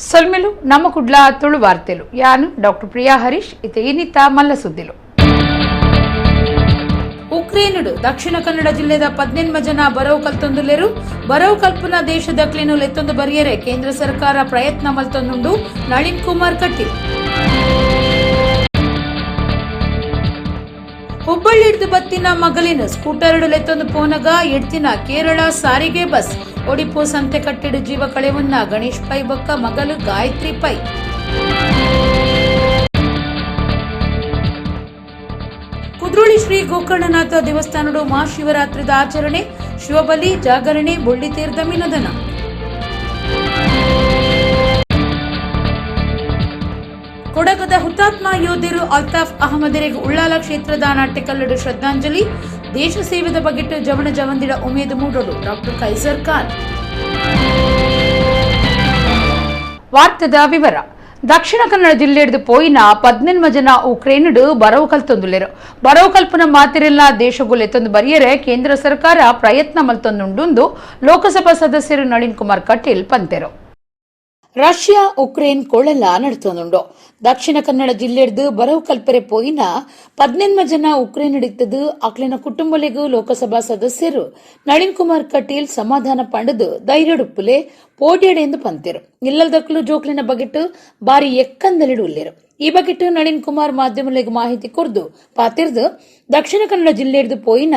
ಸೊಲ್ಮೆಲು ನಮ್ಮ ಕುಡ್ಲ ತುಳು ವಾರ್ತೆಲು ಯಾನು ಡಾಕ್ಟರ್ ಪ್ರಿಯಾ ಹರೀಶ್ ಇತ್ತೆ ಇನಿತ ಮಲ್ಲ ಸುದ್ದಿಲು. ಉಕ್ರೇನುಡು ದಕ್ಷಿಣ ಕನ್ನಡ ಜಿಲ್ಲೆದ 18 ಜನ ಬರವು ಕಲ್ತೊಂದುಲ್ಲೆರು. ಬರವು ಕಲ್ಪನ ದೇಶದ ಕ್ಲೀನು ಲೆತ್ತೊಂದು ಬರಿಯರೆ ಕೇಂದ್ರ ಸರ್ಕಾರ ಪ್ರಯತ್ನ ಮಲ್ತೊಂದುಂಡು. ನಳಿನ್ ಕುಮಾರ್ ಕಟೀಲ್. ಹುಬ್ಬಳ್ಳಿ ಬತ್ತಿನ ಮಗಲಿನ ಸ್ಕೂಟರ್ ಲೆತ್ತೊಂದು ಪೋನಗ ಎಡ್ತಿನ ಕೇರಳ ಸಾರಿಗೆ ಬಸ್ ಒಡಿಪು ಸಂತೆ ಕಟ್ಟಿಡು ಜೀವ ಕಳೆವನ್ನ ಗಣೇಶ್ ಪೈ ಬೊಕ್ಕ ಮಗಲು ಗಾಯತ್ರಿ ಪೈ. ಕುದ್ರೋಳಿ ಶ್ರೀ ಗೋಕರ್ಣನಾಥ ದೇವಸ್ಥಾನಡು ಮಹಾಶಿವರಾತ್ರಿದ ಆಚರಣೆ, ಶಿವಬಲಿ ಜಾಗರಣೆ, ಬೊಳ್ಳಿತೀರ್ಥ ಮಿನದನ. ಕೊಡಗದ ಹುತಾತ್ಮ ಯೋಧರು ಅಲ್ತಾಫ್ ಅಹಮದರಿಗೆ ಉಳ್ಳಾಲ ಕ್ಷೇತ್ರದ ನಾಟ್ಯಕಲ್ಲಡು ಶ್ರದ್ಧಾಂಜಲಿ. ದೇಶ ಸೇವೆದ ಬಗೆಟ್ ಜವನ ಜವಂದಿಡ ಉಮೇದು ಮೂಡೋಡು ಡಾಕ್ಟರ್ ಕೈಸರ್ ಖಾನ್. ವಾರ್ತೆದ ವಿವರ. ದಕ್ಷಿಣ ಕನ್ನಡ ಜಿಲ್ಲೆಡ್ದು ಪೋಯಿನ 18 ಜನ ಉಕ್ರೇನುಡು ಬರವು ಕಲ್ತೊಂದುಲ್ಲೆರು. ಬರವು ಕಲ್ಪನ ಮಾತಿರೆಲ್ಲ ದೇಶಗುಲ್ ಎತ್ತೊಂದು ಬರಿಯರೆ ಕೇಂದ್ರ ಸರ್ಕಾರ ಪ್ರಯತ್ನ ಮಲ್ತೊಂದುಂಡು ಲೋಕಸಭಾ ಸದಸ್ಯರು ನಳಿನ್ ಕುಮಾರ್ ಕಟೀಲ್ ಪಂತೆರು. ರಷ್ಯಾ ಉಕ್ರೇನ್ ಕೊಳಲ ನಡತೊಂದುಂಡು. ದಕ್ಷಿಣ ಕನ್ನಡ ಜಿಲ್ಲೆಡ್ದು ಬರವು ಕಲ್ಪರೆ ಪೋಯಿನ 18 ಜನ ಉಕ್ರೇನ್ ಹಿಡಿತದು ಅಕ್ಲಿನ ಕುಟುಂಬಲಿಗೂ ಲೋಕಸಭಾ ಸದಸ್ಯರು ನಳಿನ್ ಕುಮಾರ್ ಕಟೀಲ್ ಸಮಾಧಾನ ಪಂಡದು ಧೈರ್ಯಡುಪ್ಪುಲೆ ಪೋಡ್ಯಡೆ ಎಂದು ಪಂತೆರು. ಇಲ್ಲದಕ್ಕಲು ಜೋಕ್ಲಿನ ಬಗೆಟ್ ಬಾರಿ ಎಕ್ಕಂದಲಿಡು ಉಲ್ಲೇರು. ಈ ಬಗೆಟ್ ನಳಿನ್ ಕುಮಾರ್ ಮಾಧ್ಯಮಗಳಿಗೆ ಮಾಹಿತಿ ಕೊರ್ದು ಪಾತಿರ್ದು ದಕ್ಷಿಣ ಕನ್ನಡ ಜಿಲ್ಲೆಡ್ದು ಪೋಯಿನ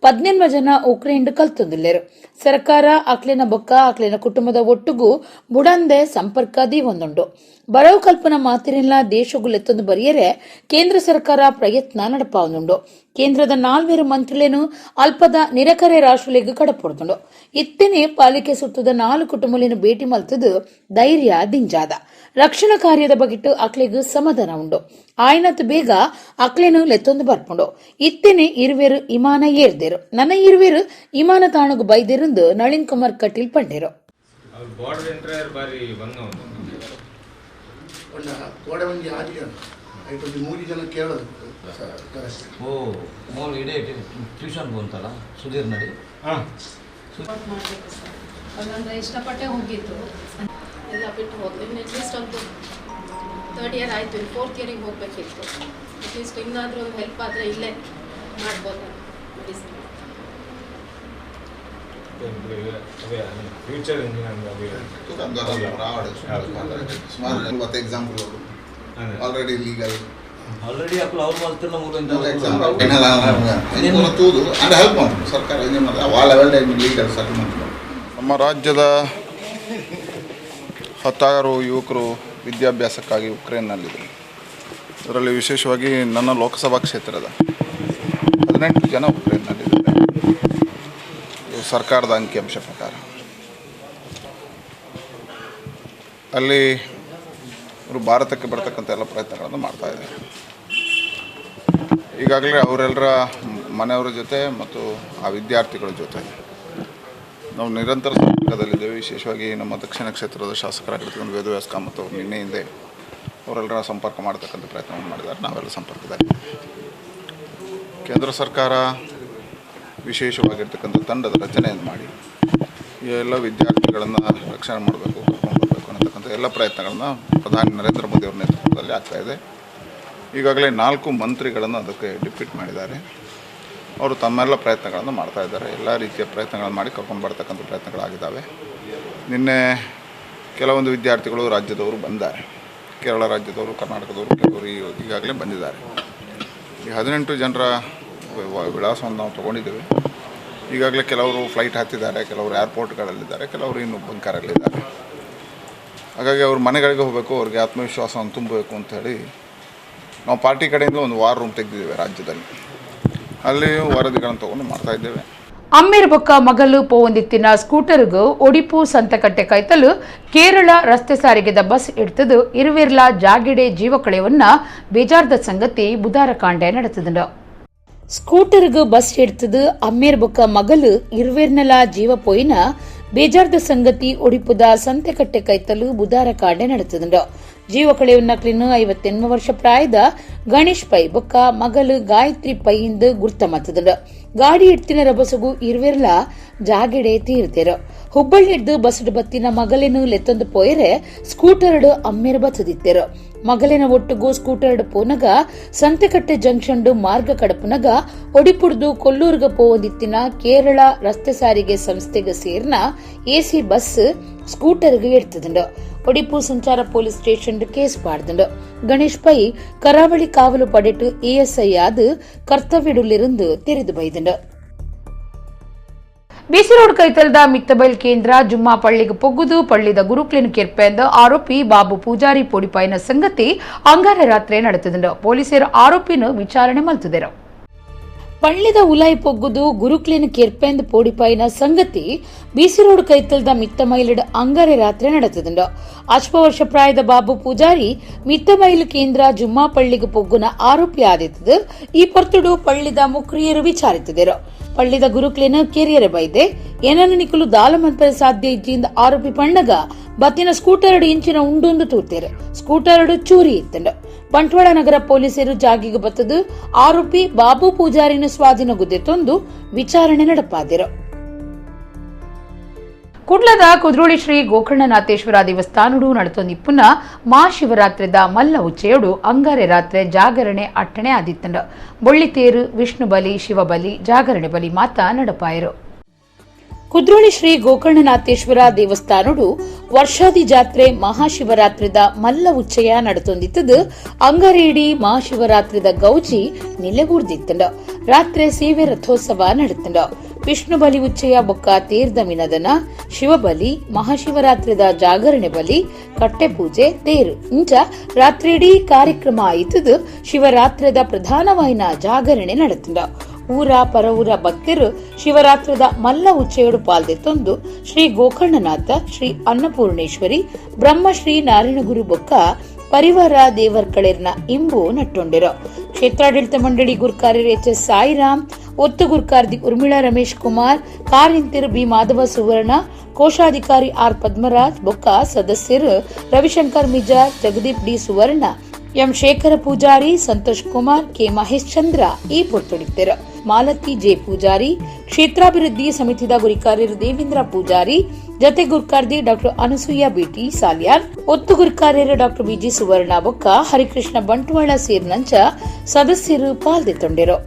18 ಜನ ಉಕ್ರೇನ್ ಕಲ್ತೊಂದುಲ್ಲೆರು. ಸರ್ಕಾರ ಅಕ್ಲಿನ ಬೊಕ್ಕ ಅಕ್ಲಿನ ಕುಟುಂಬದ ಒಟ್ಟುಗು ಬುಡಂದೆ ಸಂಪರ್ಕ ದೀವೊಂದುಂಡು. ಬರವು ಕಲ್ಪನ ಮಾತಿರಿಲ್ಲ ದೇಶಗುಲೆತ್ತೊಂದು ಬರಿಯರೆ ಕೇಂದ್ರ ಸರ್ಕಾರ ಪ್ರಯತ್ನ ನಡಪಾವೊಂದುಂಡು. ಕೇಂದ್ರದ 4 ಮಂತ್ರಿಲೇನು ಅಲ್ಪದ ನಿರಕರೆ ರಾಷ್ಟ್ರಲಿಗ್ ಕಡಪೊಡ್ದುಂಡು. ಇತ್ತನೆ ಪಾಲಿಕೆ ಸುತ್ತದ 4 ಕುಟುಂಬಲಿನ ಭೇಟಿ ಮಲ್ತದು ಧೈರ್ಯ ದಿಂಜಾದ. ರಕ್ಷಣಾ ಕಾರ್ಯದ ಬಗೆಟ್ ಅಕ್ಲೆಗ್ ಸಮಾಧಾನ ಉಂಡು. ಆಯ್ನತ್ ಬೇಗ ಅಕ್ಲೆನು ಲೆತ್ತೊಂದು ಬರ್ಪುಂಡು. ಇತ್ತನೆ ಇರುವೆರು ಇಮಾನ ಏರ್ದೇರು. ನನ್ನ ಇರುವೆರು ಇಮಾನ ತಾಣಗು ಬೈದಿರಂದು ನಳಿನ್ ಕುಮಾರ್ ಕಟೀಲ್ ಪಂಡೇರು. ಇಷ್ಟಪಟ್ಟೆ ಹೋಗಿದ್ದು ಎಲ್ಲ ಬಿಟ್ಟು ಹೋದ್ಲು. ಇನ್ನು ಅಟ್ಲೀಸ್ಟ್ ಒಂದು ಥರ್ಡ್ ಇಯರ್ ಆಯಿತು, ಇನ್ನು ಫೋರ್ತ್ ಇಯರಿಗೆ ಹೋಗಬೇಕಿತ್ತು. ಅಟ್ಲೀಸ್ಟ್ ಇನ್ನಾದರೂ ಒಂದು ಹೆಲ್ಪ್ ಆದರೆ ಇಲ್ಲೇ ಮಾಡ್ಬೋದು medicine. Already legal already help ಸರ್ಕಾರ ಲೀಗಲ್ ಸೆಟಲ್ಮೆಂಟ್. ನಮ್ಮ ರಾಜ್ಯದ 16 ಯುವಕರು ವಿದ್ಯಾಭ್ಯಾಸಕ್ಕಾಗಿ ಉಕ್ರೇನ್ನಲ್ಲಿದ್ದರು. ಅದರಲ್ಲಿ ವಿಶೇಷವಾಗಿ ನನ್ನ ಲೋಕಸಭಾ ಕ್ಷೇತ್ರದ 18 ಜನ ಉಕ್ರೇನ್ನಲ್ಲಿದ್ದಾರೆ ಸರ್ಕಾರದ ಅಂಕಿಅಂಶ ಪ್ರಕಾರ. ಅಲ್ಲಿ ಅವರು ಭಾರತಕ್ಕೆ ಬರ್ತಕ್ಕಂಥ ಎಲ್ಲ ಪ್ರಯತ್ನಗಳನ್ನು ಮಾಡ್ತಾಯಿದ್ದಾರೆ. ಈಗಾಗಲೇ ಅವರೆಲ್ಲರ ಮನೆಯವರ ಜೊತೆ ಮತ್ತು ಆ ವಿದ್ಯಾರ್ಥಿಗಳ ಜೊತೆ ನಾವು ನಿರಂತರ ಸಂಪರ್ಕದಲ್ಲಿದ್ದೇವೆ. ವಿಶೇಷವಾಗಿ ನಮ್ಮ ದಕ್ಷಿಣ ಕ್ಷೇತ್ರದ ಶಾಸಕರಾಗಿರ್ತಕ್ಕಂಥ ವೇದವ್ಯಾಸ ಕಾಮತ್ ಅವರು ನಿನ್ನೆ ಹಿಂದೆ ಅವರೆಲ್ಲರ ಸಂಪರ್ಕ ಮಾಡ್ತಕ್ಕಂಥ ಪ್ರಯತ್ನವನ್ನು ಮಾಡಿದ್ದಾರೆ. ನಾವೆಲ್ಲ ಸಂಪರ್ಕದಲ್ಲಿದ್ದೇವೆ. ಕೇಂದ್ರ ಸರ್ಕಾರ ವಿಶೇಷವಾಗಿರ್ತಕ್ಕಂಥ ತಂಡದ ರಚನೆಯನ್ನು ಮಾಡಿ ಈ ಎಲ್ಲ ವಿದ್ಯಾರ್ಥಿಗಳನ್ನು ರಕ್ಷಣೆ ಮಾಡಬೇಕು, ಕರ್ಕೊಂಡು ಬರಬೇಕು ಅನ್ನತಕ್ಕಂಥ ಎಲ್ಲ ಪ್ರಯತ್ನಗಳನ್ನು ಪ್ರಧಾನಿ ನರೇಂದ್ರ ಮೋದಿ ಅವರ ನೇತೃತ್ವದಲ್ಲಿ ಆಗ್ತಾಯಿದೆ. ಈಗಾಗಲೇ 4 ಮಂತ್ರಿಗಳನ್ನು ಅದಕ್ಕೆ ಡಿಪ್ಯೂಟ್ ಮಾಡಿದ್ದಾರೆ. ಅವರು ತಮ್ಮೆಲ್ಲ ಪ್ರಯತ್ನಗಳನ್ನು ಮಾಡ್ತಾಯಿದ್ದಾರೆ. ಎಲ್ಲ ರೀತಿಯ ಪ್ರಯತ್ನಗಳನ್ನು ಮಾಡಿ ಕರ್ಕೊಂಡು ಬರ್ತಕ್ಕಂಥ ಪ್ರಯತ್ನಗಳಾಗಿದ್ದಾವೆ. ನಿನ್ನೆ ಕೆಲವೊಂದು ವಿದ್ಯಾರ್ಥಿಗಳು ರಾಜ್ಯದವರು ಬಂದಿದ್ದಾರೆ. ಕೇರಳ ರಾಜ್ಯದವರು, ಕರ್ನಾಟಕದವರು ಕೆಲವರು ಈಗಾಗಲೇ ಬಂದಿದ್ದಾರೆ. ಈ 18 ಜನರ ವಿಳಾಸವನ್ನು ನಾವು ತೊಗೊಂಡಿದ್ದೇವೆ. ಈಗಾಗಲೇ ಕೆಲವರು ಫ್ಲೈಟ್ ಹತ್ತಿದ್ದಾರೆ, ಕೆಲವರು ಏರ್ಪೋರ್ಟ್ಗಳಲ್ಲಿದ್ದಾರೆ, ಕೆಲವರು ಇನ್ನೂ ಬಂಕರಲ್ಲಿದ್ದಾರೆ. ಹಾಗಾಗಿ ಅವ್ರ ಮನೆಗಳಿಗೆ ಹೋಗಬೇಕು, ಅವ್ರಿಗೆ ಆತ್ಮವಿಶ್ವಾಸವನ್ನು ತುಂಬಬೇಕು ಅಂಥೇಳಿ ನಾವು ಪಾರ್ಟಿ ಕಡೆಯಿಂದ ಒಂದು ವಾರ್ ರೂಮ್ ತೆಗೆದಿದ್ದೇವೆ ರಾಜ್ಯದಲ್ಲಿ. ಅಲ್ಲಿ ವರದಿಗಳನ್ನು ತೊಗೊಂಡು ಮಾಡ್ತಾಯಿದ್ದೇವೆ. ಅಮ್ಮೇರ್ ಬೊಕ್ಕ ಮಗಲು ಪೋವೊಂದಿತ್ತಿನ ಸ್ಕೂಟರ್ಗು ಒಡಿಪು ಸಂತಕಟ್ಟೆ ಕೈತಲು ಕೇರಳ ರಸ್ತೆ ಸಾರಿಗೆದ ಬಸ್ ಇಡ್ತದು ಇರುವೆರ್ಲ ಜಾಗಿಡೆ ಜೀವಕಳೆಯವನ್ನ ಬೇಜಾರ್ದ ಸಂಗತಿ ಬುಧಾರ ಕಾಂಡೆ ನಡೆತದುಂಡು. ಸ್ಕೂಟರ್ಗು ಬಸ್ ಇಡ್ತದು ಅಮ್ಮೇರ್ ಬೊಕ್ಕ ಮಗಲು ಇರುವೆರ್ನಲ ಜೀವ ಪೋಯಿನ ಬೇಜಾರ್ದ ಸಂಗತಿ ಒಡಿಪುದ ಸಂತೆಕಟ್ಟೆ ಕೈತಲು ಬುಧಾರ ಕಾಂಡೆ ನಡೆತದುಂಡು. ಜೀವ ಕಳೆಯುವ 58 ವರ್ಷ ಪ್ರಾಯದ ಗಣೇಶ್ ಪೈ ಬೊಕ್ಕ ಮಗಲು ಗಾಯತ್ರಿ ಪೈ ಎಂದು ಗುರ್ತ ಮತ್ತದುಂಡು. ಗಾಡಿ ಇಡ್ತಿನ ರಭಸಗು ಇರ್ವೆರ್ಲ ಜಾಗೆಡೆ ತೀರ್ದೆರು. ಹುಬ್ಬಳ್ಳಿಡ್ದು ಬಸ್ಡ್ ಬತ್ತಿನ ಮಗಲೇನು ಲೆತ್ತೊಂದು ಪೋಯರೆ ಸ್ಕೂಟರ್ಡ್ ಅಮ್ಮೇರ್ ಬತ್ತದಿತ್ತೆರು. ಮಗಲಿನ ಒಟ್ಟುಗು ಸ್ಕೂಟರ್ಡ್ ಪೋನಗ ಸಂತೆಕಟ್ಟೆ ಜಂಕ್ಷನ್ ಮಾರ್ಗ ಕಡಪುನಗ ಒಡಿಪುಡ್ದು ಕೊಲ್ಲೂರ್ಗ ಪೋವೊಂದಿತ್ತಿನ ಕೇರಳ ರಸ್ತೆ ಸಾರಿಗೆ ಸಂಸ್ಥೆಗೆ ಸೇರ್ನ ಎಸಿ ಬಸ್ ಸ್ಕೂಟರ್ಗೆ ಎಡ್ತದುಂಡು. ಒಡಿಪು ಸಂಚಾರ ಪೊಲೀಸ್ ಸ್ಟೇಷನ್ ಕೇಸ್ ಪಾಡ್ದುಂಡು. ಗಣೇಶ್ ಪೈ ಕರಾವಳಿ ಕಾವಲು ಪಡೆಟು ಎಎಸ್ಐ ಆದ್ ಕರ್ತವ್ಯಡುಲಿருந்து ತೆರೆದು ಬೈದುಂಡು. ಬಿಸಿ ರೋಡ್ ಕೈತಲ್ದ ಮಿತ್ತಬೈಲ್ ಕೇಂದ್ರ ಜುಮ್ಮಾ ಪಳ್ಳಿಗೆ ಪೊಗ್ಗುದು ಪಳ್ಳಿದ ಗುರುಕ್ಲಿನ ಕೆರ್ಪೆಂದ ಆರೋಪಿ ಬಾಬು ಪೂಜಾರಿ ಪೊಡಿಪಾಯಿನ ಸಂಗತಿ ಅಂಗಾರ ರಾತ್ರಿ ನಡೆತದುಂಡು. ಪೊಲೀಸರು ಆರೋಪಿನ ವಿಚಾರಣೆ ಮಲ್ತುದೆರು. ಪಳ್ಳಿದ ಉಲಾಯಿ ಪೊಗ್ಗುದು ಗುರುಕ್ಲಿನ ಕೆರ್ಪೆಂದ ಪೋಡಿಪಾಯಿನ ಸಂಗತಿ ಬಿಸಿ ರೋಡ್ ಕೈತಲ್ದ ಮಿತ್ತಮೈಲಿಡ್ ಅಂಗಾರೆ ರಾತ್ರಿ ನಡೆತದುಂಡು. ಅಶ್ವ ವರ್ಷ ಪ್ರಾಯದ ಬಾಬು ಪೂಜಾರಿ ಮಿತ್ತಮೈಲು ಕೇಂದ್ರ ಜುಮ್ಮಾ ಪಳ್ಳಿಗೆ ಪೊಗ್ಗುನ ಆರೋಪಿ ಆದಿತ್ತದು. ಈ ಪೊರ್ತುಡು ಪಳ್ಳಿದ ಮುಕ್ರಿಯರು ವಿಚಾರಿಸಿದರು. ಪಳ್ಳಿದ ಗುರುಕ್ಲಿನ ಕೆರಿಯರ ಬೈದೆ ಏನನ್ನು ನಿಕಲು ದಾಲ ಮನ್ಪರೆ ಸಾಧ್ಯ ಇಜ್ಜಿಂದ ಆರೋಪಿ ಪಣ್ಣಗ ಬತ್ತಿನ ಸ್ಕೂಟರ್ಡು ಇಂಚಿನ ಉಂಡೊಂದು ತೂತೇರು. ಸ್ಕೂಟರ್ಡು ಚೂರಿ ಇತ್ತಂಡು. ಬಂಟ್ವಾಳ ನಗರ ಪೊಲೀಸರು ಜಾಗಿಗೆ ಬತ್ತದು ಆರೋಪಿ ಬಾಬು ಪೂಜಾರಿನ ಸ್ವಾಧೀನ ಗುದ್ದೆ ತಂದು ವಿಚಾರಣೆ ನಡೆಪಾದಿರು. ಕುಡ್ಲದ ಕುದ್ರೋಳಿ ಶ್ರೀ ಗೋಕರ್ಣನಾಥೇಶ್ವರ ದೇವಸ್ಥಾನಡು ನಡೆತೊಂದಿಪ್ಪುನ ಮಹಾಶಿವರಾತ್ರಿದ ಮಲ್ಲ ಉಚ್ಚೆಯಡು ಅಂಗಾರೆ ರಾತ್ರಿ ಜಾಗರಣೆ ಅಟ್ಟಣೆ ಆದಿತ್ತಂಡು. ಬೊಳ್ಳಿತೇರು, ವಿಷ್ಣು ಬಲಿ, ಶಿವಬಲಿ, ಜಾಗರಣೆ ಬಲಿ ಮಾತಾ ನಡಪಾಯರು. ಕುದ್ರೋಳಿ ಶ್ರೀ ಗೋಕರ್ಣನಾಥೇಶ್ವರ ದೇವಸ್ಥಾನಡು ವರ್ಷಾದಿ ಜಾತ್ರೆ ಮಹಾಶಿವರಾತ್ರಿದ ಮಲ್ಲ ಉಚ್ಚಯ ನಡೆತೊಂದಿತ್ತದು. ಅಂಗಾರೇಡಿ ಮಹಾಶಿವರಾತ್ರಿದ ಗೌಜಿ ನಿಲೆಗೂರ್ದಿತ್ತಂಡು. ರಾತ್ರಿ ಸೇವೆ ರಥೋತ್ಸವ ನಡೆತಂಡು. ವಿಷ್ಣು ಬಲಿ ಉಚ್ಚಯ ಬೊಕ್ಕ ತೀರ್ದ ಮಿನದನ, ಶಿವಬಲಿ, ಮಹಾಶಿವರಾತ್ರಿದ ಜಾಗರಣೆ ಬಲಿ, ಕಟ್ಟೆ ಪೂಜೆ, ತೇರು ಇಂಚ ರಾತ್ರಿಯಿಡೀ ಕಾರ್ಯಕ್ರಮ ಆಯಿತದು. ಶಿವರಾತ್ರಿದ ಪ್ರಧಾನವಾಯಿನ ಜಾಗರಣೆ ನಡೆತಂಡು. ಊರ ಪರವೂರ ಭಕ್ತರು ಶಿವರಾತ್ರಿದ ಮಲ್ಲ ಉಚ್ಚೆಯಡು ಪಾಲ್ದೆತ್ತೊಂದು ಶ್ರೀ ಗೋಕರ್ಣನಾಥ, ಶ್ರೀ ಅನ್ನಪೂರ್ಣೇಶ್ವರಿ, ಬ್ರಹ್ಮಶ್ರೀ ನಾರಾಯಣಗುರು ಬೊಕ್ಕ ಪರಿವಾರ ದೇವರ್ಕಳೆರ್ನ ಇಂಬು ನಟ್ಟೊಂಡಿರು. ಕ್ಷೇತ್ರಾಡಳಿತ ಮಂಡಳಿ ಗುರ್ಕಾರ್ಯರು ಎಚ್ ಎಸ್ ಸಾಯಿರಾಮ್, ಒತ್ತು ಗುರ್ಕಾರ್ದಿ ಉರ್ಮಿಳಾ ರಮೇಶ್ ಕುಮಾರ್, ಕಾರಿಂತಿರು ಬಿ ಮಾಧವ ಸುವರ್ಣ, ಕೋಶಾಧಿಕಾರಿ ಆರ್ ಪದ್ಮರಾಜ್ ಬೊಕ್ಕ ಸದಸ್ಯರು Ravishankar Mijar, Jagadeep D Suvarna, M Shekhara Poojary, Santosh Kumar, K Mahesh Chandra ಈ ಪೊರ್ತುಡಿದ್ದರು. ಮಾಲತಿ ಜೆ ಪೂಜಾರಿ, ಕ್ಷೇತ್ರಾಭಿವೃದ್ಧಿ ಸಮಿತಿದ ಗುರಿಕಾರ್ಯರು ದೇವೇಂದ್ರ ಪೂಜಾರಿ, ಜತೆ ಗುರ್ಕಾರ್ದಿ ಡಾಕ್ಟರ್ ಅನಸೂಯ ಬಿಟಿ ಸಾಲಿಯಾರ್, ಒತ್ತು ಗುರ್ಕಾರ್ಯರು ಡಾಕ್ಟರ್ ಬಿಜಿ ಸುವರ್ಣ ಬೊಕ್ಕ ಹರಿಕೃಷ್ಣ ಬಂಟ್ವಾಳ ಸೇರಿನಂಚ ಸದಸ್ಯರು ಪಾಲ್ದೆತ್ತೊಂಡಿರು.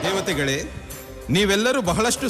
ದೇವತೆಗಳೇ, ನೀವೆಲ್ಲರೂ ಬಹಳಷ್ಟು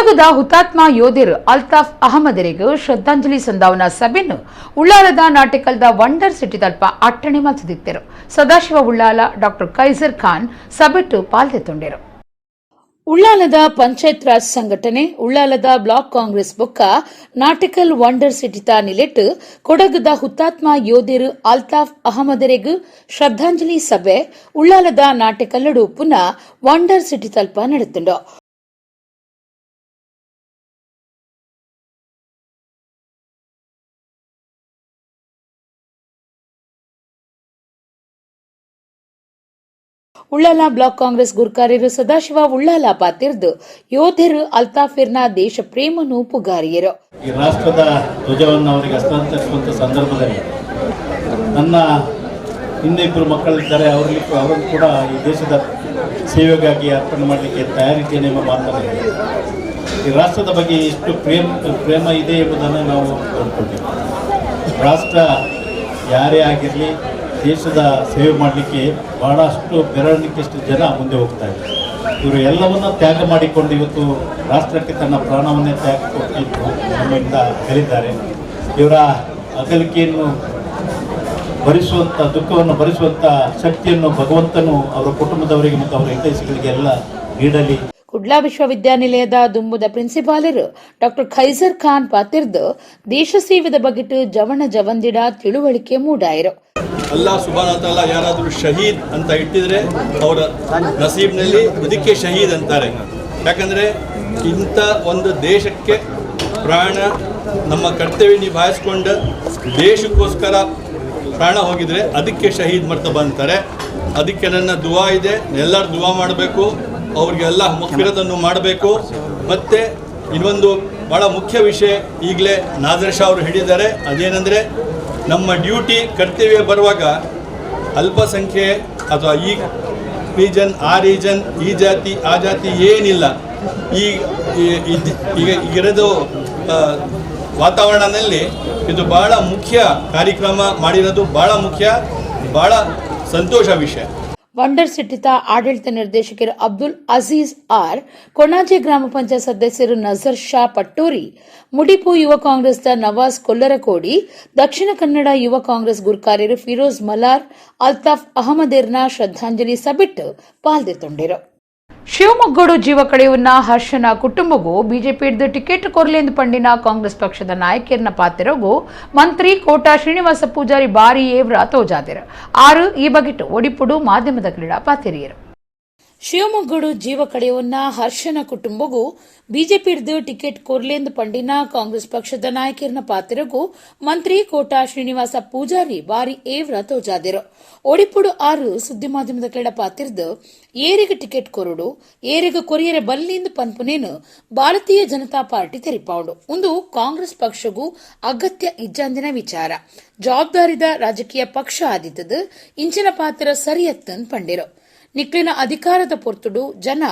ಕೊಡಗುದ ಹುತಾತ್ಮ ಯೋಧರು ಅಲ್ತಾಫ್ ಅಹಮದರಿಗೆ ಶ್ರದ್ಧಾಂಜಲಿ ಸಂದಾವನ ಸಭೆಯನ್ನು ಉಳ್ಳಾಲದ ನಾಟಿಕಲ್ದ ವಂಡರ್ ಸಿಟಿ ತಲ್ಪ ಅಟ್ಟಣೆ ಮಲ್ಸುದಿತ್ತರು. ಸದಾಶಿವ ಉಳ್ಳಾಲ, ಡಾಕ್ಟರ್ ಕೈಸರ್ ಖಾನ್ ಸಭೆಟ್ಟು ಪಾಲ್ದೆತ್ತೊಂಡರು. ಉಳ್ಳಾಲದ ಪಂಚಾಯತ್ ರಾಜ್ ಸಂಘಟನೆ, ಉಳ್ಳಾಲದ ಬ್ಲಾಕ್ ಕಾಂಗ್ರೆಸ್ ಬೊಕ್ಕ ನಾಟಿಕಲ್ ವಂಡರ್ ಸಿಟಿತ ನಿಲೆಟ್ ಕೊಡಗುದ ಹುತಾತ್ಮ ಯೋಧರು ಅಲ್ತಾಫ್ ಅಹಮದರೆಗ್ ಶ್ರದ್ಧಾಂಜಲಿ ಸಭೆ ಉಳ್ಳಾಲದ ನಾಟಿಕಲ್ಲಡು ಪುನಃ ವಂಡರ್ ಸಿಟಿ ತಲ್ಪ ನಡೆತುಂಡು. ಉಳ್ಳಾಲ ಬ್ಲಾಕ್ ಕಾಂಗ್ರೆಸ್ ಗುರ್ಕಾರ್ಯರು ಸದಾಶಿವ ಉಳ್ಳಾಲ ಪಾತಿರ್ದು ಯೋಧರು ಅಲ್ತಾಫಿರ್ನ ದೇಶ ಪ್ರೇಮನು ಪುಗಾರಿಯರು. ಈ ರಾಷ್ಟ್ರದ ಧ್ವಜವನ್ನು ಅವರಿಗೆ ಹಸ್ತಾಂತರಿಸುವಂಥ ಸಂದರ್ಭದಲ್ಲಿ ನನ್ನ ಇನ್ನಿಬ್ಬರು ಮಕ್ಕಳಿದ್ದಾರೆ, ಅವರನ್ನು ಕೂಡ ಈ ದೇಶದ ಸೇವೆಗಾಗಿ ಅರ್ಪಣೆ ಮಾಡಲಿಕ್ಕೆ ತಯಾರಿದ್ದೇನೆ ಎಂಬ ಮಾತನ್ನು ಹೇಳಿದ್ದಾರೆ. ಈ ರಾಷ್ಟ್ರದ ಬಗ್ಗೆ ಎಷ್ಟು ಪ್ರೇಮ ಇದೆ ಎಂಬುದನ್ನು ನಾವು ಕಂಡುಕೊಂಡಿದ್ದೇವೆ. ರಾಷ್ಟ್ರ ಯಾರೇ ಆಗಿರಲಿ ದೇಶದ ಸೇವೆ ಮಾಡಲಿಕ್ಕೆ ಭಾಳಷ್ಟು ಬೆರಳಿಕೆಷ್ಟು ಜನ ಮುಂದೆ ಹೋಗ್ತಾ ಇದ್ದಾರೆ. ಇವರು ಎಲ್ಲವನ್ನ ತ್ಯಾಗ ಮಾಡಿಕೊಂಡು ಇವತ್ತು ರಾಷ್ಟ್ರಕ್ಕೆ ತನ್ನ ಪ್ರಾಣವನ್ನೇ ತ್ಯಾಗ ಕೊಟ್ಟಿದ್ದು ನಮ್ಮಿಂದ ಕಲಿದ್ದಾರೆ. ಇವರ ಅಗಲಿಕೆಯನ್ನು ಭರಿಸುವಂಥ, ದುಃಖವನ್ನು ಭರಿಸುವಂಥ ಶಕ್ತಿಯನ್ನು ಭಗವಂತನು ಅವರ ಕುಟುಂಬದವರಿಗೆ ಮತ್ತು ಅವರ ಹಿತೈಷಿಗಳಿಗೆ ಎಲ್ಲ ನೀಡಲಿ. ಕುಡ್ಲಾ ವಿಶ್ವವಿದ್ಯಾನಿಲಯದ ದುಂಬುದ ಪ್ರಿನ್ಸಿಪಾಲರು ಡಾಕ್ಟರ್ ಖೈಸರ್ ಖಾನ್ ಪಾತಿರ್ದು ದೇಶ ಸೇವೆದ ಬಗೆಟ್ ಜವಣ ಜವಂದಿಡ ತಿಳುವಳಿಕೆ ಮೂಡಾಯರು. ಅಲ್ಲಾ ಸುಬಾನ ತಾಲ ಯಾರಾದರೂ ಶಹೀದ್ ಅಂತ ಇಟ್ಟಿದ್ರೆ ಅವರ ನಸೀಬ್ನಲ್ಲಿ ಇದಕ್ಕೆ ಶಹೀದ್ ಅಂತಾರೆ. ಯಾಕಂದರೆ ಇಂಥ ಒಂದು ದೇಶಕ್ಕೆ ಪ್ರಾಣ, ನಮ್ಮ ಕರ್ತವ್ಯ ನಿಭಾಯಿಸ್ಕೊಂಡು ದೇಶಕ್ಕೋಸ್ಕರ ಪ್ರಾಣ ಹೋಗಿದರೆ ಅದಕ್ಕೆ ಶಹೀದ್ ಮರ್ತಬ ಅಂತಾರೆ. ಅದಕ್ಕೆ ನನ್ನ ದುವಾ ಇದೆ, ಎಲ್ಲರೂ ದುವಾ ಮಾಡಬೇಕು, ಅವ್ರಿಗೆಲ್ಲ ಮಗ್ಫಿರತನ್ನು ಮಾಡಬೇಕು. ಮತ್ತು ಇನ್ನೊಂದು ಭಾಳ ಮುಖ್ಯ ವಿಷಯ ಈಗಲೇ ನಾದರ್ ಶಾ ಅವರು ಹೇಳಿದ್ದಾರೆ, ಅದೇನೆಂದರೆ ನಮ್ಮ ಡ್ಯೂಟಿ ಕರ್ತವ್ಯ ಬರುವಾಗ ಅಲ್ಪಸಂಖ್ಯೆ ಅಥವಾ ಈ ರೀಜನ್ ಆ ರೀಜನ್ ಈ ಜಾತಿ ಆ ಜಾತಿ ಏನಿಲ್ಲ. ಈಗ ಈಗಿರೋದು ವಾತಾವರಣದಲ್ಲಿ ಇದು ಭಾಳ ಮುಖ್ಯ ಕಾರ್ಯಕ್ರಮ ಮಾಡಿರೋದು ಭಾಳ ಮುಖ್ಯ, ಭಾಳ ಸಂತೋಷ ವಿಷಯ. ವಂಡರ್ ಸಿಟಿತ ಆಡಳಿತ ನಿರ್ದೇಶಕರು ಅಬ್ದುಲ್ ಅಜೀಜ್ ಆರ್, ಕೊಣಾಜೆ ಗ್ರಾಮ ಪಂಚಾಯತ್ ಸದಸ್ಯರು ನಜರ್ ಶಾ ಪಟ್ಟೋರಿ, ಮುಡಿಪು ಯುವ ಕಾಂಗ್ರೆಸ್ನ ನವಾಜ್ ಕೊಲ್ಲರಕೋಡಿ, ದಕ್ಷಿಣ ಕನ್ನಡ ಯುವ ಕಾಂಗ್ರೆಸ್ ಗುರ್ಕಾರ್ಯರು ಫಿರೋಜ್ ಮಲಾರ್, ಅಲ್ತಾಫ್ ಅಹಮದೇರ್ನ ಶ್ರದ್ಧಾಂಜಲಿ ಸಬಿಟ್ಟು ಪಾಲ್ದೆತ್ತೊಂಡಿರು. ಶಿವಮೊಗ್ಗಡು ಜೀವ ಕಳೆಯುವನ್ನ ಹರ್ಷನ ಕುಟುಂಬಗೂ ಬಿಜೆಪಿ ಟಿಕೆಟ್ ಕೊರಲೆಂದು ಪಂಡಿನ ಕಾಂಗ್ರೆಸ್ ಪಕ್ಷದ ನಾಯಕಿಯರ್ನ ಪಾತಿರೋಗು ಮಂತ್ರಿ ಕೋಟಾ ಶ್ರೀನಿವಾಸ ಪೂಜಾರಿ ಬಾರಿ ಏವ್ರ ತೋಜಾದಿರು. ಆರು ಈ ಬಗೆಟ್ ಒಡಿಪುಡು ಮಾಧ್ಯಮದ ಕ್ರೀಡಾ ಪಾತಿರಿಯರು. ಶಿವಮೊಗ್ಗಡು ಜೀವ ಕಳೆಯುವನ್ನ ಹರ್ಷನ ಕುಟುಂಬಗೂ ಬಿಜೆಪಿ ಟಿಕೆಟ್ ಕೊರ್ಲೆಂದು ಪಂಡಿನ ಕಾಂಗ್ರೆಸ್ ಪಕ್ಷದ ನಾಯಕಿಯರ್ನ ಪಾತಿರಗೂ ಮಂತ್ರಿ ಕೋಟಾ ಶ್ರೀನಿವಾಸ ಪೂಜಾರಿ ಬಾರಿ ಏವ್ರ ತೋಜಾದಿರು. ಒಡಿಪುಡು ಆರು ಸುದ್ದಿ ಮಾಧ್ಯಮದ ಕ್ರೀಡಾ ಪಾತಿರ್ದು ಏರಿಗೆ ಟಿಕೆಟ್ ಕೊರಡು ಏರಿಗೆ ಕೊರಿಯರೆ ಬಲ್ಲಿಂದ ಪನ್ಪುನೇನು ಭಾರತೀಯ ಜನತಾ ಪಾರ್ಟಿ ತೆರಿಪಾವುಡು ಒಂದು ಕಾಂಗ್ರೆಸ್ ಪಕ್ಷಗೂ ಅಗತ್ಯ ಇಜ್ಜಾಂದಿನ ವಿಚಾರ. ಜವಾಬ್ದಾರಿದ ರಾಜಕೀಯ ಪಕ್ಷ ಆದಿತ್ತದು ಇಂಚಿನ ಪಾತ್ರ ಸರಿಯತ್ತನ್ ಪಂಡಿರು. ನಿಕ್ಲಿನ ಅಧಿಕಾರದ ಪೊರ್ತುಡು ಜನ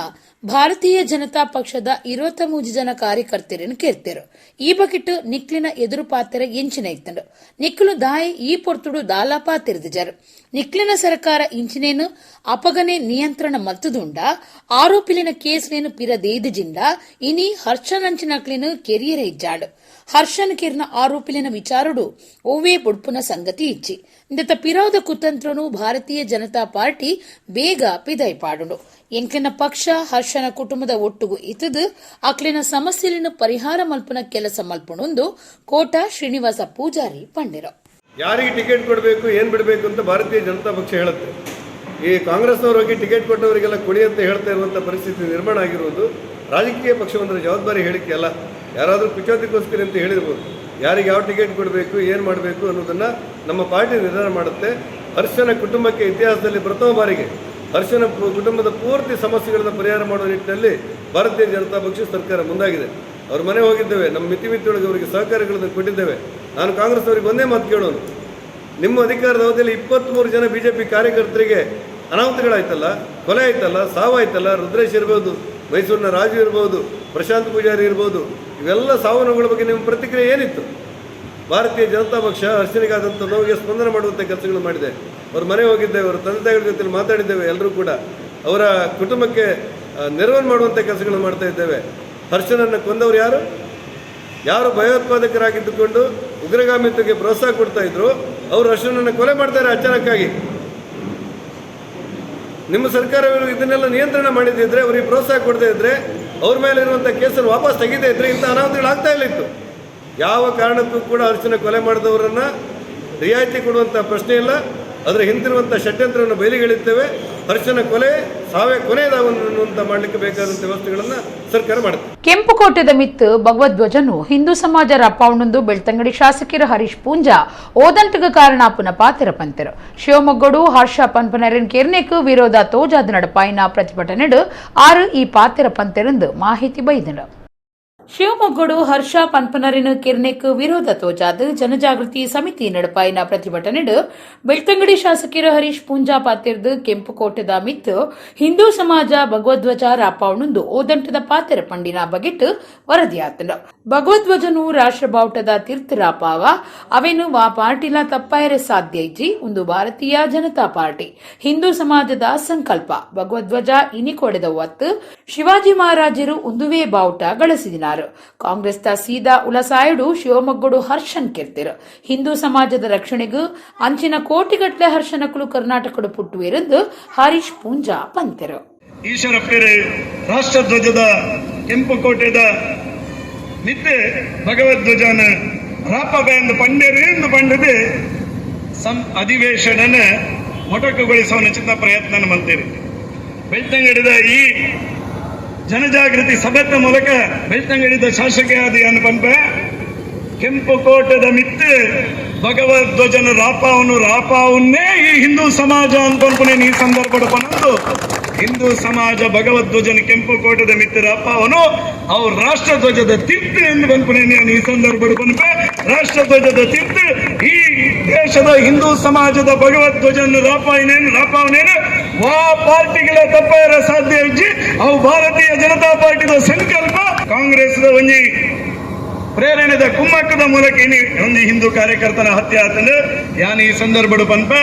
ಭಾರತೀಯ ಜನತಾ ಪಕ್ಷದ 23 ಜನ ಕಾರ್ಯಕರ್ತರನ್ನು ಕೇರ್ತಿರು. ಈ ಬಗೆಟ್ ನಿಕ್ಲಿನ ಎದುರು ಪಾತ್ರ ಎಂಚಿನ ಇತ್ತಂಡು ನಿಕ್ಲು ದಾಯಿ ಈ ಪೊರ್ತುಡು ದಾಲ ಪಾತಿರ್ದಿಜರು. ನಿಕ್ಲಿನ ಸರ್ಕಾರ ಇಂಚಿನೇನು ಅಪಗನೆ ನಿಯಂತ್ರಣ ಮಲ್ತದುಂಡ ಆರೋಪಿಲಿನ ಕೇಸ್ಲೇನು ಪಿರದೇದಿಜಿಂಡ ಇನಿ ಹರ್ಷನಂಚಿನಕ್ಲಿನ ಕೆರಿಯರ ಇಜ್ಜಾಡು. ಹರ್ಷನ್ ಕಿರ್ನ ಆರೋಪಿಲಿನ ವಿಚಾರಡು ಓವೇ ಬುಡ್ಪುನ ಸಂಗತಿ ಇಚ್ಚಿ ಇಂದತ ಪಿರೋದ ಕುತಂತ್ರನು ಭಾರತೀಯ ಜನತಾ ಪಾರ್ಟಿ ಬೇಗ ಪಿದೈಪಾಡುಂಡು. ಎಂಕ್ಲಿನ ಪಕ್ಷ ಹರ್ಷನ ಕುಟುಂಬದ ಒಟ್ಟುಗು ಇತದು ಅಕ್ಲಿನ ಸಮಸ್ಯೆಲಿನ ಪರಿಹಾರ ಮಲ್ಪುನ ಕೆಲಸ ಮಲ್ಪುಣೊಂದು ಕೋಟಾ ಶ್ರೀನಿವಾಸ ಪೂಜಾರಿ ಪಂಡಿರು. ಯಾರಿಗೆ ಟಿಕೆಟ್ ಕೊಡಬೇಕು ಏನು ಬಿಡಬೇಕು ಅಂತ ಭಾರತೀಯ ಜನತಾ ಪಕ್ಷ ಹೇಳುತ್ತೆ. ಈ ಕಾಂಗ್ರೆಸ್ನವರು ಹೋಗಿ ಟಿಕೆಟ್ ಕೊಟ್ಟವರಿಗೆಲ್ಲ ಕೊಡಿ ಅಂತ ಹೇಳ್ತಾ ಇರುವಂಥ ಪರಿಸ್ಥಿತಿ ನಿರ್ಮಾಣ ಆಗಿರುವುದು ರಾಜಕೀಯ ಪಕ್ಷವೊಂದರ ಜವಾಬ್ದಾರಿ ಹೇಳಿಕೆ ಅಲ್ಲ. ಯಾರಾದರೂ ಕುಚೋತಿಗೋಸ್ಕರ ಅಂತ ಹೇಳಿರ್ಬೋದು. ಯಾರಿಗೆ ಯಾವ ಟಿಕೆಟ್ ಕೊಡಬೇಕು ಏನು ಮಾಡಬೇಕು ಅನ್ನೋದನ್ನು ನಮ್ಮ ಪಾರ್ಟಿ ನಿರ್ಧಾರ ಮಾಡುತ್ತೆ. ಹರ್ಷನ ಕುಟುಂಬಕ್ಕೆ ಇತಿಹಾಸದಲ್ಲಿ ಪ್ರಥಮ ಬಾರಿಗೆ ಹರ್ಷನ ಕುಟುಂಬದ ಪೂರ್ತಿ ಸಮಸ್ಯೆಗಳನ್ನು ಪರಿಹಾರ ಮಾಡುವ ನಿಟ್ಟಿನಲ್ಲಿ ಭಾರತೀಯ ಜನತಾ ಪಕ್ಷ ಸರ್ಕಾರ ಮುಂದಾಗಿದೆ. ಅವ್ರ ಮನೆ ಹೋಗಿದ್ದೇವೆ, ನಮ್ಮ ಮಿತಿ ಮಿತಿಯೊಳಗೆ ಅವರಿಗೆ ಸಹಕಾರಗಳನ್ನು ಕೊಟ್ಟಿದ್ದೇವೆ. ನಾನು ಕಾಂಗ್ರೆಸ್ ಅವರಿಗೆ ಒಂದೇ ಮಾತು ಕೇಳೋನು, ನಿಮ್ಮ ಅಧಿಕಾರದ ಅವಧಿಯಲ್ಲಿ 23 ಜನ B J P ಕಾರ್ಯಕರ್ತರಿಗೆ ಅನಾಹುತಗಳಾಯ್ತಲ್ಲ, ಕೊಲೆ ಆಯ್ತಲ್ಲ, ಸಾವಾಯ್ತಲ್ಲ, ರುದ್ರೇಶ್ ಇರ್ಬೋದು, ಮೈಸೂರಿನ ರಾಜು ಇರ್ಬೋದು, ಪ್ರಶಾಂತ್ ಪೂಜಾರಿ ಇರ್ಬೋದು, ಇವೆಲ್ಲ ಸಾವು ನೋವುಗಳ ಬಗ್ಗೆ ನಿಮ್ಮ ಪ್ರತಿಕ್ರಿಯೆ ಏನಿತ್ತು? ಭಾರತೀಯ ಜನತಾ ಪಕ್ಷ ಹರ್ಷನಿಗಾದಂಥ ನೋವಿಗೆ ಸ್ಪಂದನೆ ಮಾಡುವಂಥ ಕೆಲಸಗಳು ಮಾಡಿದೆ. ಅವ್ರ ಮನೆ ಹೋಗಿದ್ದೇವೆ, ಅವರ ತಂದೆ ತಾಯಿಗಳ ಜೊತೆ ಮಾತಾಡಿದ್ದೇವೆ, ಎಲ್ಲರೂ ಕೂಡ ಅವರ ಕುಟುಂಬಕ್ಕೆ ನೆರವನ್ನು ಮಾಡುವಂಥ ಕೆಲಸಗಳು ಮಾಡ್ತಾ ಇದ್ದೇವೆ. ಹರ್ಷನನ್ನು ಕೊಂದವರು ಯಾರು? ಯಾರು ಭಯೋತ್ಪಾದಕರಾಗಿದ್ದುಕೊಂಡು ಉಗ್ರಗಾಮಿತ್ವಕ್ಕೆ ಪ್ರೋತ್ಸಾಹ ಕೊಡ್ತಾಯಿದ್ರು ಅವರು ಹರ್ಷನನ್ನು ಕೊಲೆ ಮಾಡ್ತಾರೆ ಅಚಾನಕ್ಕಾಗಿ. ನಿಮ್ಮ ಸರ್ಕಾರವರು ಇದನ್ನೆಲ್ಲ ನಿಯಂತ್ರಣ ಮಾಡಿದ್ದಿದ್ರೆ, ಅವರಿಗೆ ಪ್ರೋತ್ಸಾಹ ಕೊಡದೇ ಇದ್ದರೆ, ಅವ್ರ ಮೇಲೆ ಇರುವಂಥ ಕೇಸನ್ನು ವಾಪಸ್ ತೆಗೀದೇ ಇದ್ದರೆ ಇಂಥ ಅನಾಹುತಗಳಾಗ್ತಾ ಇಲ್ಲಿತ್ತು. ಯಾವ ಕಾರಣಕ್ಕೂ ಕೂಡ ಹರ್ಷನ ಕೊಲೆ ಮಾಡಿದವರನ್ನು ರಿಯಾಯಿತಿ ಕೊಡುವಂಥ ಪ್ರಶ್ನೆ ಇಲ್ಲ. ಅದರ ಹಿಂದಿರುವಂಥ ಷಡ್ಯಂತ್ರವನ್ನು ಬಯಲಿಗೆಳೆಯುತ್ತೇವೆ. ಹರ್ಷನ ಕೊಲೆ ಸಾವೇ ಕೊನೆಯದಾಗುವಂತ ಮಾಡಲಿಕ್ಕೆ ಬೇಕಾದಂಥ ವ್ಯವಸ್ಥೆಗಳನ್ನು ಸರ್ಕಾರ ಮಾಡುತ್ತೆ. ಕೆಂಪುಕೋಟೆದ ಮಿತ್ತು ಭಗವದ್ವಜನು ಹಿಂದೂ ಸಮಾಜ ರಪ್ಪಾವಣೊಂದು ಬೆಳ್ತಂಗಡಿ ಶಾಸಕರ ಹರೀಶ್ ಪೂಂಜಾ ಓದಂಟಗ ಕಾರಣ ಪುನ ಪಾತಿರ ಪಂತೆರು. ಶಿವಮೊಗ್ಗಡು ಹರ್ಷ ಪನ್ಪನರಿನ್ ಕೆರ್ನೆಕ್ ವಿರೋಧ ತೋಜಾದ ನಡಪಾಯಿನ ಪ್ರತಿಭಟನೆಡು ಆರು ಈ ಪಾತಿರ ಪಂತೆರೆಂದು ಮಾಹಿತಿ ಬೈದನು. ಶಿವಮೊಗ್ಗಡು ಹರ್ಷ ಪನ್ಪನರಿನ ಕಿರ್ನೆಕ್ ವಿರೋಧ ತೋಜಾದ ಜನಜಾಗೃತಿ ಸಮಿತಿ ನಡಪಾಯಿನ ಪ್ರತಿಭಟನೆಡು ಬೆಳ್ತಂಗಡಿ ಶಾಸಕರ ಹರೀಶ್ ಪೂಂಜಾ ಪಾತಿರ್ದು ಕೆಂಪುಕೋಟೆದ ಮಿತ್ತು ಹಿಂದೂ ಸಮಾಜ ಭಗವದ್ವಜ ರಾಪಾವಣೊಂದು ಓದಂಟದ ಪಾತೆರ ಪಂಡಿನ ಬಗೆಟ್ ವರದಿಯಾತನು. ಭಗವದ್ವಜನು ರಾಷ್ಟ್ರಬಾವುಟದ ತೀರ್ಥ ರಾಪಾವ ಅವೇನು ವಾ ಪಾರ್ಟಿಲ ತಪ್ಪಾಯರೆ ಸಾಧ್ಯ ಇಜ್ಜಿ. ಒಂದು ಭಾರತೀಯ ಜನತಾ ಪಾರ್ಟಿ ಹಿಂದೂ ಸಮಾಜದ ಸಂಕಲ್ಪ ಭಗವದ್ವಜ ಇನಿಕೊಡೆದ ಒತ್ತು ಶಿವಾಜಿ ಮಹಾರಾಜರು ಒಂದುವೇ ಬಾವುಟ ಗಳಿಸಿದಿನಾರು. ಕಾಂಗ್ರೆಸ್ ತ ಸೀದಾ ಉಲಸಾಯುಡು ಶಿವಮೊಗ್ಗಡು ಹರ್ಷನ್ ಕಿರ್ತಿರು. ಹಿಂದೂ ಸಮಾಜದ ರಕ್ಷಣೆಗೂ ಅಂಚಿನ ಕೋಟಿಗಟ್ಟಲೆ ಹರ್ಷನಕುಲು ಕರ್ನಾಟಕಡು ಪುಟ್ಟುವಿರೆಂದು ಹರೀಶ್ ಪೂಂಜಾ ಪಂತೆರು. ಈಶ್ವರಪ್ಪೇರೆ ರಾಷ್ಟ್ರಧ್ವಜದ ಕೆಂಪುಕೋಟೆದ ನಿತ್ಯ ಭಗವದ್ವಜನ ರಾಪಬೆಂದು ಪಂಡೆರು ಎಂದು ಪಂಡದೆ ಸಂ ಅಧಿವೇಶನನ ಮೊಟಕುಗೊಳಿಸುವ ಚಿತ್ತ ಪ್ರಯತ್ನ ಮಂತೀರಿ. ಬೆಳ್ತಂಗಡಿದ ಈ ಜನಜಾಗೃತಿ ಸಭೆತ ಮೂಲಕ ಬೆಳ್ತಂಗಡಿದ ಶಾಸಕಿಯಾದ ಪಂಪೆ ಕೆಂಪುಕೋಟೆದ ಮಿತ್ತು ಭಗವದ್ವಜನ ರಾಪಾವನು ರಾಪಾವನ್ನೇ ಈ ಹಿಂದೂ ಸಮಾಜ ಅನ್ಪಂಪನೆ ಈ ಸಂದರ್ಭದ ಪನಂದು ಹಿಂದೂ ಸಮಾಜ ಭಗವದ್ವಜನ ಕೆಂಪುಕೋಟದ ಮಿತ್ತು ರಾಪಾವನು ಅವ್ರ ರಾಷ್ಟ್ರಧ್ವಜದ ತೀರ್ಥ ಎಂದು ಪನ್ಪನೆ ಈ ಸಂದರ್ಭದ ಪನ್ಪೆ ರಾಷ್ಟ್ರಧ್ವಜದ ತೀರ್ಥ ಈ ದೇಶದ ಹಿಂದೂ ಸಮಾಜದ ಭಗವದ್ವಜನ ರಾಪಾವನೇನು ರಾಪಾವನೇನು ವಾ ಪಾರ್ಟಿಗಳ ತಪ್ಪಾರ ಸಾಧ್ಯ ಇಜ್ಜಿ. ಅವು ಭಾರತೀಯ ಜನತಾ ಪಾರ್ಟಿದ ಸಂಕಲ್ಪ. ಕಾಂಗ್ರೆಸ್ದ ಒಂಜಿ ಪ್ರೇರಣೆದ ಕುಮ್ಮಕ್ಕದ ಮೂಲಕ ಒಂದು ಹಿಂದೂ ಕಾರ್ಯಕರ್ತನ ಹತ್ಯೆ ಆತಂದ್ರೆ ಯಾನ್ ಈ ಸಂದರ್ಭಡು ಪನ್ಪೆ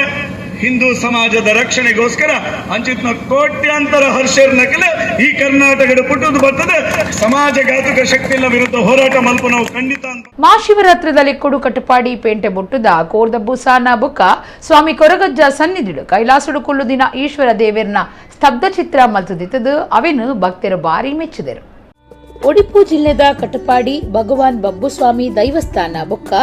ಹಿಂದೂ ಸಮಾಜದ ರಕ್ಷಣೆಗೋಸ್ಕರ ಅಂಚಿತ್ನ ಕೋಟ್ಯಾಂತರ ಹರ್ಷರ್ ನಕಲೆ ಈ ಕರ್ನಾಟಕದ ಪುಟ್ಟುದು ಬರ್ತದೆ. ಸಮಾಜಘಾತುಕ ಶಕ್ತಿಗಳ ವಿರುದ್ಧ ಹೋರಾಟ ಮಲ್ಪ ನಾವು ಖಂಡಿತ. ಮಹಾಶಿವರಾತ್ರದಲ್ಲಿ ಕೊಡು ಕಟ್ಟಪಾಡಿ ಪೇಂಟೆ ಬೊಟ್ಟುದ ಕೋರ್ದಬ್ಬು ಸಾನ ಬುಕ್ಕ ಸ್ವಾಮಿ ಕೊರಗಜ್ಜ ಸನ್ನಿಧಿಡು ಕೈಲಾಸುಡು ಕುಲ್ಲು ದಿನ ಈಶ್ವರ ದೇವೇರ್ನ ಸ್ತಬ್ಧ ಚಿತ್ರ ಮಲ್ತದಿತ್ತದು ಅವೇನು ಭಕ್ತರು ಭಾರಿ ಮೆಚ್ಚಿದರು. ಒಡಿಪು ಜಿಲ್ಲೆದ ಕಟಪಾಡಿ ಭಗವಾನ್ ಬಬ್ಬುಸ್ವಾಮಿ ದೈವಸ್ಥಾನ ಬೊಕ್ಕ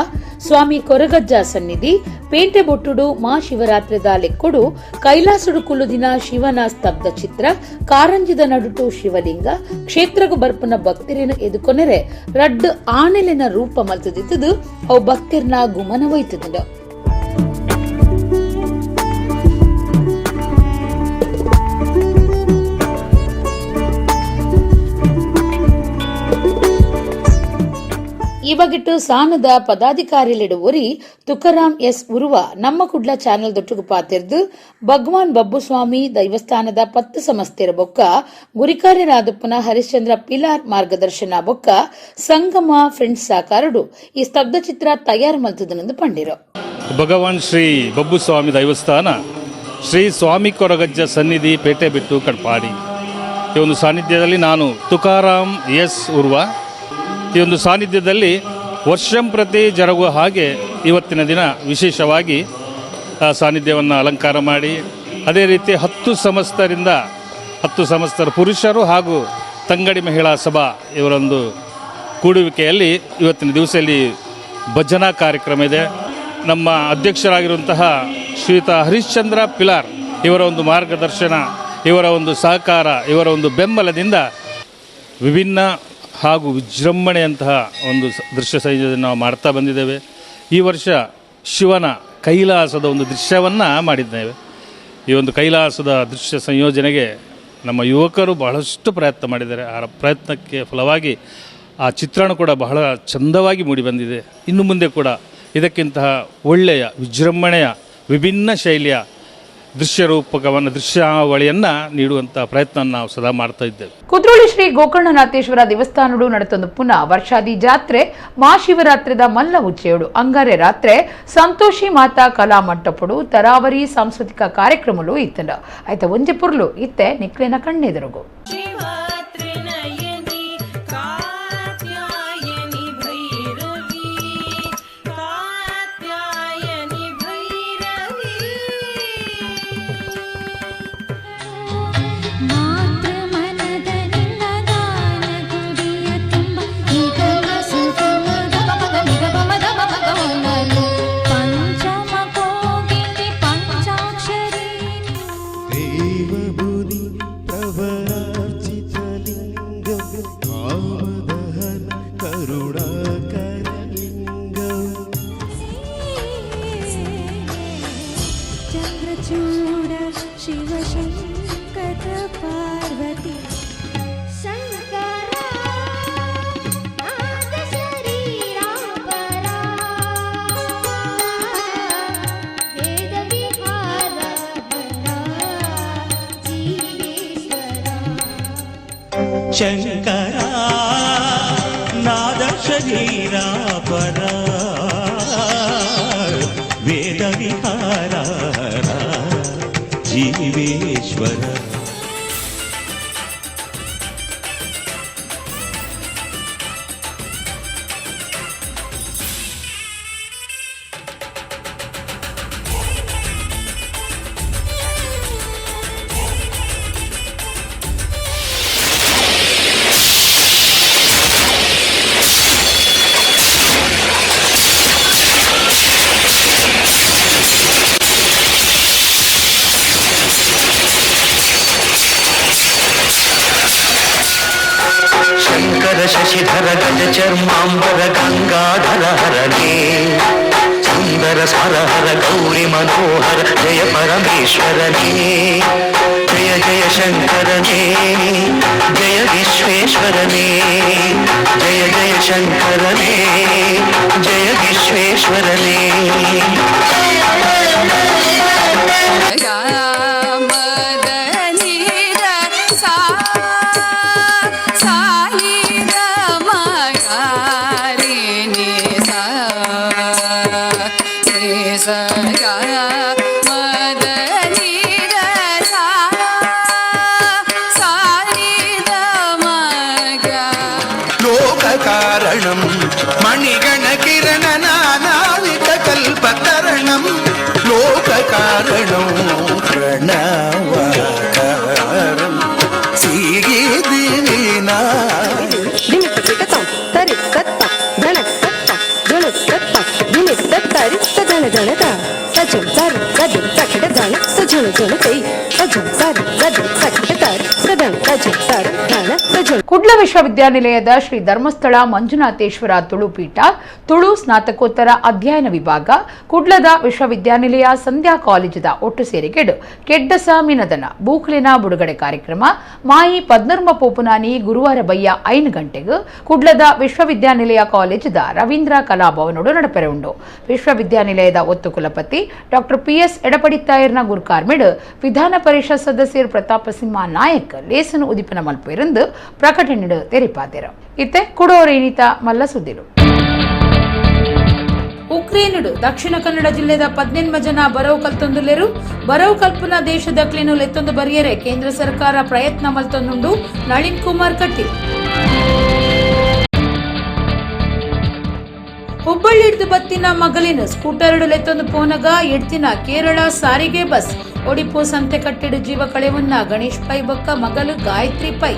ಸ್ವಾಮಿ ಕೊರಗಜ್ಜ ಸನ್ನಿಧಿ ಪೇಂಟೆ ಬೊಟ್ಟುಡು ಮಹಾಶಿವರಾತ್ರಿದ ಲೆಕ್ಕೊಡು ಕೈಲಾಸುಡು ಕುಲ್ಲುದಿನ ಶಿವನ ಸ್ತಬ್ಧ ಚಿತ್ರ ಕಾರಂಜಿದ ನಡುಟು ಶಿವಲಿಂಗ ಕ್ಷೇತ್ರಗು ಬರ್ಪುನ ಭಕ್ತರಿನ ಎದುಕೊನೆರೆ ರಡ್ಡು ಆನೆಲಿನ ರೂಪ ಮಲ್ತದಿತ್ತದು ಅವು ಭಕ್ತಿರ್ನ ಗುಮನ ಒಯ್ತದ. ಈ ಬಗೆಟ್ಟು ಸಾನದ ಪದಾಧಿಕಾರಿಲಿಡುವರಿ ತುಕಾರಾಮ್ ಎಸ್ ಉರುವ ನಮ್ಮ ಕುಡ್ಲ ಚಾನೆಲ್ ದೊಟ್ಟುಗು ಪಾತಿರ್ದು ಭಗವಾನ್ ಬಬ್ಬುಸ್ವಾಮಿ ದೈವಸ್ಥಾನದ 10 ಸಮಸ್ತೆರ ಬೊಕ್ಕ ಗುರಿಕಾರ್ಯರಾದಪ್ಪನ ಹರಿಶ್ಚಂದ್ರ ಪಿಲಾರ್ ಮಾರ್ಗದರ್ಶನ ಬೊಕ್ಕ ಸಂಗಮ ಫ್ರೆಂಡ್ಸ್ ಸಾಕಾರಡು ಈ ಸ್ತಬ್ಧ ಚಿತ್ರ ತಯಾರು ಮಲ್ತದನೆಂದು ಪಂಡಿರು. ಭಗವಾನ್ ಶ್ರೀ ಬಬ್ಬುಸ್ವಾಮಿ ದೈವಸ್ಥಾನ ಶ್ರೀ ಸ್ವಾಮಿ ಕೊರಗಜ್ಜ ಸನ್ನಿಧಿ ಪೇಟೆ ಬಿಟ್ಟು ಕಟ್ಪಾಡಿ ಈ ಒಂದು ಸಾನ್ನಿಧ್ಯದಲ್ಲಿ ನಾನು ತುಕಾರಾಮ್ ಎಸ್ ಉರ್ವ ಈ ಒಂದು ಸಾನ್ನಿಧ್ಯದಲ್ಲಿ ವರ್ಷಂಪ್ರತಿ ಜರುಗುವ ಹಾಗೆ ಇವತ್ತಿನ ದಿನ ವಿಶೇಷವಾಗಿ ಸಾನ್ನಿಧ್ಯವನ್ನು ಅಲಂಕಾರ ಮಾಡಿ ಅದೇ ರೀತಿ 10 ಸಮಸ್ತರಿಂದ 10 ಸಮಸ್ತರ ಪುರುಷರು ಹಾಗೂ ತಂಗಡಿ ಮಹಿಳಾ ಸಭಾ ಇವರೊಂದು ಕೂಡುವಿಕೆಯಲ್ಲಿ ಇವತ್ತಿನ ದಿವಸದಲ್ಲಿ ಭಜನಾ ಕಾರ್ಯಕ್ರಮ ಇದೆ. ನಮ್ಮ ಅಧ್ಯಕ್ಷರಾಗಿರುವಂತಹ ಶ್ರೀಯುತ ಹರಿಶ್ಚಂದ್ರ ಪಿಲಾರ್ ಇವರ ಒಂದು ಮಾರ್ಗದರ್ಶನ, ಇವರ ಒಂದು ಸಹಕಾರ, ಇವರ ಒಂದು ಬೆಂಬಲದಿಂದ ವಿಭಿನ್ನ ಹಾಗೂ ವಿಜೃಂಭಣೆಯಂತಹ ಒಂದು ದೃಶ್ಯ ಸಂಯೋಜನೆ ನಾವು ಮಾಡ್ತಾ ಬಂದಿದ್ದೇವೆ. ಈ ವರ್ಷ ಶಿವನ ಕೈಲಾಸದ ಒಂದು ದೃಶ್ಯವನ್ನು ಮಾಡಿದ್ದೇವೆ. ಈ ಒಂದು ಕೈಲಾಸದ ದೃಶ್ಯ ಸಂಯೋಜನೆಗೆ ನಮ್ಮ ಯುವಕರು ಬಹಳಷ್ಟು ಪ್ರಯತ್ನ ಮಾಡಿದ್ದಾರೆ. ಆ ಪ್ರಯತ್ನಕ್ಕೆ ಫಲವಾಗಿ ಆ ಚಿತ್ರಣ ಕೂಡ ಬಹಳ ಚಂದವಾಗಿ ಮೂಡಿಬಂದಿದೆ. ಇನ್ನು ಮುಂದೆ ಕೂಡ ಇದಕ್ಕಿಂತಹ ಒಳ್ಳೆಯ ವಿಜೃಂಭಣೆಯ ವಿಭಿನ್ನ ಶೈಲಿಯ ದೃಶ್ಯ ರೂಪಕವನ್ನು, ದೃಶ್ಯಾವಳಿಯನ್ನು ನೀಡುವಂಥ ಪ್ರಯತ್ನ ನಾವು ಸದಾ ಮಾಡ್ತಾ ಇದ್ದೇವೆ. ಕುದ್ರೋಳಿ ಶ್ರೀ ಗೋಕರ್ಣನಾಥೇಶ್ವರ ದೇವಸ್ಥಾನಡು ನಡೆತೊಂದು ಪುನಃ ವರ್ಷಾದಿ ಜಾತ್ರೆ ಮಹಾಶಿವರಾತ್ರಿದ ಮಲ್ಲ ಉಚ್ಚೆಯಡು ಅಂಗಾರೆ ರಾತ್ರೆ ಸಂತೋಷಿ ಮಾತಾ ಕಲಾ ಮಂಟಪಡು ತರಾವರಿ ಸಾಂಸ್ಕೃತಿಕ ಕಾರ್ಯಕ್ರಮಲು ಇತ್ತಂಡ ಆಯ್ತ ಒಂಜೆ ಪುರ್ಲು ಇತ್ತೆ ನಿಕ್ಲೆನ ಕಣ್ಣೆದುರುಗು. Shankara ನಾದ ಶರೀರ ಪರ ವೇದ ವಿಹಾರ ಜೀವೇಶ್ವರ. ಶಶಿಧರ ಗಜ ಚರ್ಮಾಂಬರ ಗಂಗಾಧರ ಹರನೇ ಸುಂದರ ಸ್ಮರಹರ ಗೌರಿ ಮನೋಹರ ಜಯ ಪರಮೇಶ್ವರನೇ ಜಯ ಜಯ ಶಂಕರನೇ ಜಯ ವಿಶ್ವೇಶ್ವರನೇ ಜಯ ಜಯ ಶಂಕರನೇ ಜಯ ವಿಶ್ವೇಶ್ವರನೇ. ಲೋಕಕಾರಣಂ ಮಣಿಗಣ ಕಿರಣ ನಾನಾವಿತ ಕಲ್ಪತರಣಂ ಲೋಕಕಾರಣಂ ಪ್ರಣವಕಾರಂ ಸಿಗಿದಿವಿನಾ. ಕುಡ್ಲ ವಿಶ್ವವಿದ್ಯಾನಿಲಯದ ಶ್ರೀ ಧರ್ಮಸ್ಥಳ ಮಂಜುನಾಥೇಶ್ವರ ತುಳು ಪೀಠ ತುಳು ಸ್ನಾತಕೋತ್ತರ ಅಧ್ಯಯನ ವಿಭಾಗ ಕುಡ್ಲದ ವಿಶ್ವವಿದ್ಯಾನಿಲಯ ಸಂಧ್ಯಾ ಕಾಲೇಜದ ಒಟ್ಟು ಸೇರಿಗೆಡು ಕೆಡ್ಡಸ ಮಿನದನ ಬೂಕ್ಲಿನ ಬುಡುಗಡೆ ಕಾರ್ಯಕ್ರಮ ಮಾಯಿ ಪದ್ನರ್ಮ ಪೋಪುನಾನಿ ಗುರುವಾರ ಬಯ್ಯ 5 ಗಂಟೆಗೆ ಕುಡ್ಲದ ವಿಶ್ವವಿದ್ಯಾನಿಲಯ ಕಾಲೇಜದ ರವೀಂದ್ರ ಕಲಾಭವನೋಡು ನಡಪೆರೆ ಉಂಡು. ವಿಶ್ವವಿದ್ಯಾನಿಲಯದ ಒತ್ತು ಕುಲಪತಿ ಡಾಕ್ಟರ್ ಪಿಎಸ್ ಎಡಪಡಿತ್ತಾಯರ್ನ ಗುರುಕಾರ್ಮಿಡ್ ವಿಧಾನ ಪರಿಷತ್ ಸದಸ್ಯರು ಪ್ರತಾಪ ಸಿಂಹ ನಾಯಕ್ ಲೇಸನು ಉದಿಪನ ಮಲ್ಪೆರಂದು ಪ್ರಕಟಣೆ ತೆರಿಪಾದೆರು. ಇತ್ತೆ ಕುಡೋರೇನಿತ ಮಲ್ಲ ಸುದ್ದಿಲು. ಉಕ್ರೇನುಡು ದಕ್ಷಿಣ ಕನ್ನಡ ಜಿಲ್ಲೆದ 18 ಜನ ಬರವು ಕಲ್ತೊಂದುಲ್ಲೆರು. ಬರವು ಕಲ್ಪನ ದೇಶದ ಕ್ಲೀನು ಲೆತ್ತೊಂದು ಬರಿಯರೆ ಕೇಂದ್ರ ಸರ್ಕಾರ ಪ್ರಯತ್ನ ಮಲ್ತೊಂದುಂಡು. ನಳಿನ್ ಕುಮಾರ್ ಕಟೀಲ್. ಹುಬ್ಬಳ್ಳಿ ಹಿಡಿದು ಬತ್ತಿನ ಮಗಲಿನ ಸ್ಕೂಟರ್ ಲೆತ್ತೊಂದು ಪೋನಗ ಎಡ್ತಿನ ಕೇರಳ ಸಾರಿಗೆ ಬಸ್ ಒಡಿಪು ಸಂತೆ ಕಟ್ಟಿಡು ಜೀವ ಕಳೆವನ್ನ ಗಣೇಶ್ ಪೈ ಬೊಕ್ಕ ಮಗಲು ಗಾಯತ್ರಿ ಪೈ.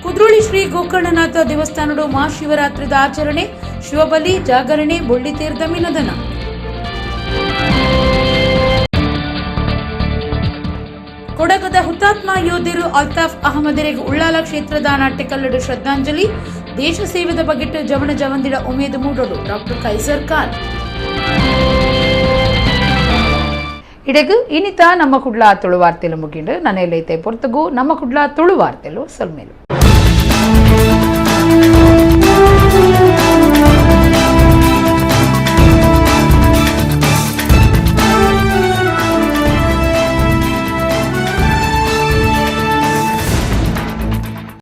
ಕುದ್ರೋಳಿ ಶ್ರೀ ಗೋಕರ್ಣನಾಥ ದೇವಸ್ಥಾನಡು ಮಹಾಶಿವರಾತ್ರಿದ ಆಚರಣೆ, ಶಿವಬಲಿ ಜಾಗರಣೆ, ಬೊಳ್ಳಿತೀರ್ಥ ಮಿನದನ. ಕೊಡಗದ ಹುತಾತ್ಮ ಯೋಧರು ಅಲ್ತಾಫ್ ಅಹಮದರಿಗೆ ಉಳ್ಳಾಲ ಕ್ಷೇತ್ರದ ನಾಟ್ಯಕಲ್ಲಡು ಶ್ರದ್ಧಾಂಜಲಿ. ದೇಶ ಸೇವೆದ ಬಗೆಟ್ಟು ಜವಣ ಜವಂದಿಡ ಉಮೇದು ಮೂಡೋಡು ಡಾಕ್ಟರ್ ಕೈಸರ್ ಖಾನ್. ಇಡೆಗು ಇನಿತ ನಮ್ಮ ಕುಡ್ಲ ತುಳು ವಾರ್ತೆಲು ಮುಗಿಂಡು. ನನ್ನೆಲ್ಲೈತೆ ಪೊರ್ತುಗು ನಮ್ಮ ಕುಡ್ಲ ತುಳು ವಾರ್ತೆಲು ಸಲ್ಮೇಲು.